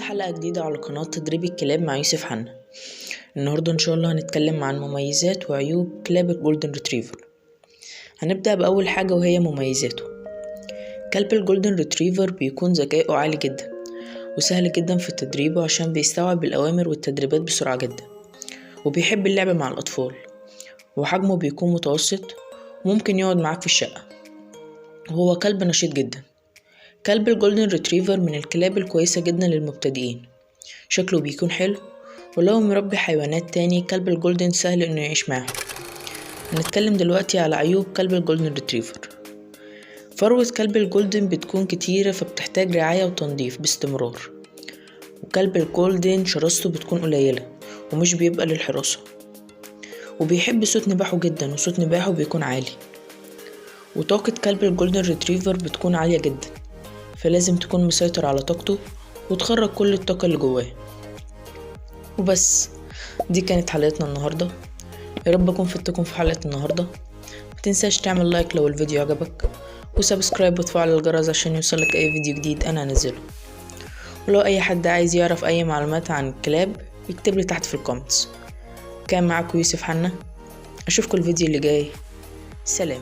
النهاردة حلقة جديدة على قناة تدريب الكلاب مع يوسف حنا. النهاردة إن شاء الله هنتكلم عن مميزات وعيوب كلاب ال golden retriever. هنبدأ بأول حاجة وهي مميزاته. كلب ال golden retriever بيكون ذكائه عالي جدا وسهل جدا في تدريبه عشان بيستوعب الأوامر والتدريبات بسرعة جدا، وبيحب اللعب مع الأطفال، وحجمه بيكون متوسط وممكن يقعد معاك في الشقة، وهو كلب نشيط جدا. كلب ال golden retriever من الكلاب الكويسة جدا للمبتدئين، شكله بيكون حلو، ولو مربي حيوانات تاني كلب ال golden سهل انه يعيش معاه. هنتكلم دلوقتي على عيوب كلب ال golden retriever. فروة كلب ال golden بتكون كتيرة فبتحتاج رعاية وتنظيف باستمرار، وكلب ال golden شراسته بتكون قليلة ومش بيبقى للحراسة، وبيحب صوت نباحه جدا وصوت نباحه بيكون عالي، وطاقة كلب ال golden retriever بتكون عالية جدا، فلازم تكون مسيطر على طاقته وتخرج كل الطاقة اللي جواه. وبس، دي كانت حلقتنا النهاردة. يا رب اكون فدتكم في حلقة النهاردة. متنساش تعمل like لو الفيديو عجبك، و subscribe وتفعل الجرس عشان يوصلك اي فيديو جديد انا انزله. ولو اي حد عايز يعرف اي معلومات عن الكلاب يكتب لي تحت في ال comments. كان معاكم يوسف حنا، اشوفكم الفيديو اللي جاي. سلام.